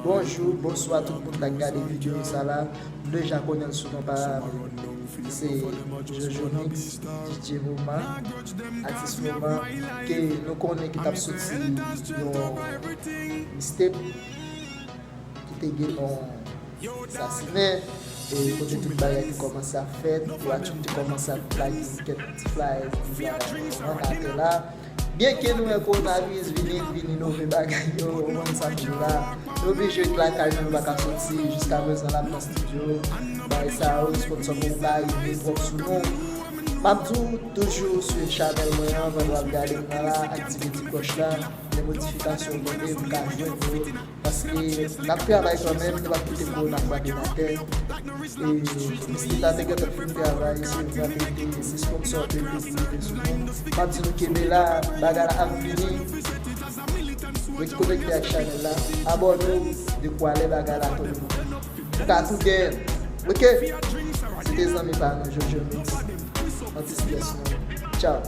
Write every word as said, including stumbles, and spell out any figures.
Bonjou, bonswa tout moun k ap gade videyo sa la. Nou deja konnen l sou non pa se Jojo Mix, D J Moman, atis Moman, ke nou konnen ki t ap soti yon mixtape ki te gen non Sasinen, e kote tout bagay te kòmanse ap fèt, Watchoune te kòmanse ap lage kèk ti flyers, ti bagay nan atè la. Byenke nou wè kowonaviris vini, vini inove bagay yo, ou konn sa m di w la. Nou oblije ret lakay nou, nou pa ka soti, jiskaprezan n ap nan estidyo. Bagay sa yo, sponsò poko ka rive twòp sou nou. M ap di w, toujou swiv chanèl mwen an, pandan w ap gade m nan la, aktive ti klòch la, lè notifikasyon yo monte, pou w ka jwenn yo. Paske n ap travay kanmenm, nou p ap kite kowona frape n atè. E Miskita te gentan fin travay, se frape te, se sponsò te, te rive sou nou. M ap di nou kenbe la, bagay la ap vini. Ret konekte ak chanèl la, abòne w, dekwa lè bagay la tonbe. Ou ka tou genyen. Oke? Se te zanmi pa nou, Jojo Mix. Anti strès nou. Tchaw.